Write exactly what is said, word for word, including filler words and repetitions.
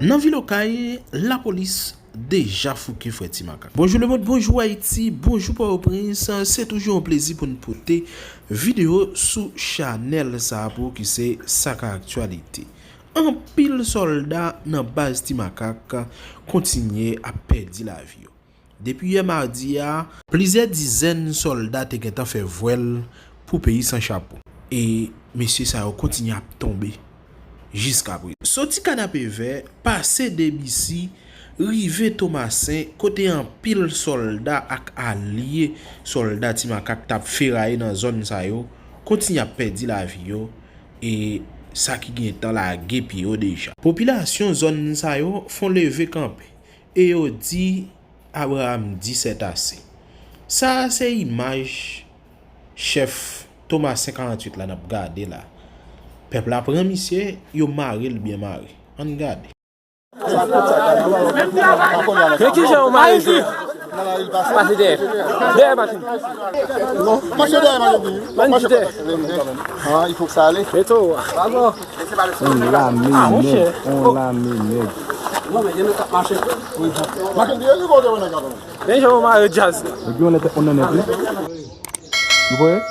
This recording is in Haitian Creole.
Nan vil Okay, lapolis deja fouke frè Ti Makak. Bonjou lemonn, bonjou Ayiti, bonjou Pòtoprens. Se toujou yon plezi pou n pote videyo sou chanèl sa a pou ou ki se Sa Ka Aktyalite. Anpil sòlda nan baz Ti Makak kontinye ap pèdi lavi yo. Depi yè madi a, plizyè dizèn sòlda te gentan fè vwèl pou peyi san chapo. E mesye sa yo kontinye ap tonbe jiskaprezan. Soti Kanapevè, pase Debisi, rive Tomasen, kote anpil sòlda ak alye sòlda Ti Makak t ap feraye nan zòn sa yo, kontinye ap pèdi lavi yo, e sa ki gentan lage pye yo deja. Popilasyon zòn sa yo fè yon leve kanpe, e yo di Abraham di sètase. Sa a se imaj chèf Tomasen karanntuit la n ap gade la. Pèp la pran misye, yo mare l byen mare. Ann gade. Men kijan yo mare Jòj? Pase dèyè. Dèyè machin. Mache dèyè machin. Mache dèyè. Ah, il faut que ça aille. Mete w. On lame nèg, on lame nèg. Men jan yo mare djaz. Epi on nèg, on nèg, wi. Ou voye?